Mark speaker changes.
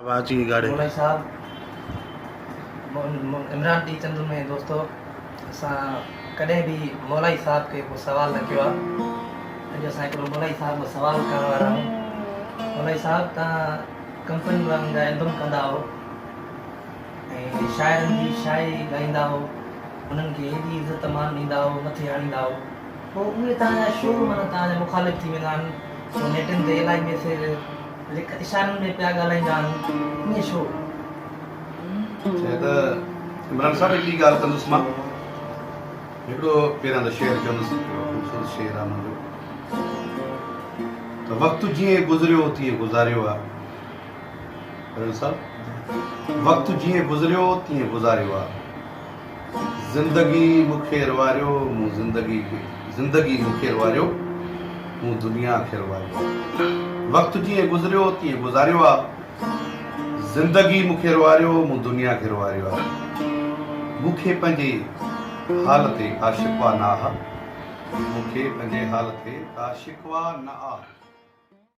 Speaker 1: آواز جي ڳاڙهي.
Speaker 2: مولائي صاحب عمران ٽي چند ۾ دوستو اسان ڪڏهن به مولائي صاحب کي ڪو سوال نه ڪيو آهي اڄ اسان هڪڙو مولائي صاحب کان سوال ڪرڻ وارا آهيون مولائي صاحب تان ڪمپني وارن جا البم ڪندا هو ۽ شاعرن جي شاعري ڳائيندا هو انهن کي ايڏي عزت مان ڏيندا هو مٿي آڻيندا هو پوء اهي توهان جا شو معنيٰ توهان جا مخالف ٿي ويندا آهن پوء نيٽن تي الائي ميسيج لک اشارن ۾ پيا ڳالهائيندا آهن ائين ڇو؟
Speaker 3: چئي ته عمران صاحب هڪڙي ڳالهه ڪندس مان هڪڙو پهريان ته شعر چوندس هڪڙو خوبصورت شعر آهي منهنجو ته وقت جيئن گذريو تيئن گذاريو آ عمران صاحب وقت جيئن گذريو تيئن گذاريو آ زندگي مون کي رواريو مون زندگي کي زندگي مون کي رواريو مون دنيا کي رواريو آ وقت جيئن گذريو تيئن گذاريو آ زندگي مون کي رواريو مون دنيا کي رواريو آ مون کي پنهنجي حال تي ڪا شڪوه نه آ مون کي پنهنجي حال تي ڪا شڪوه نه آ.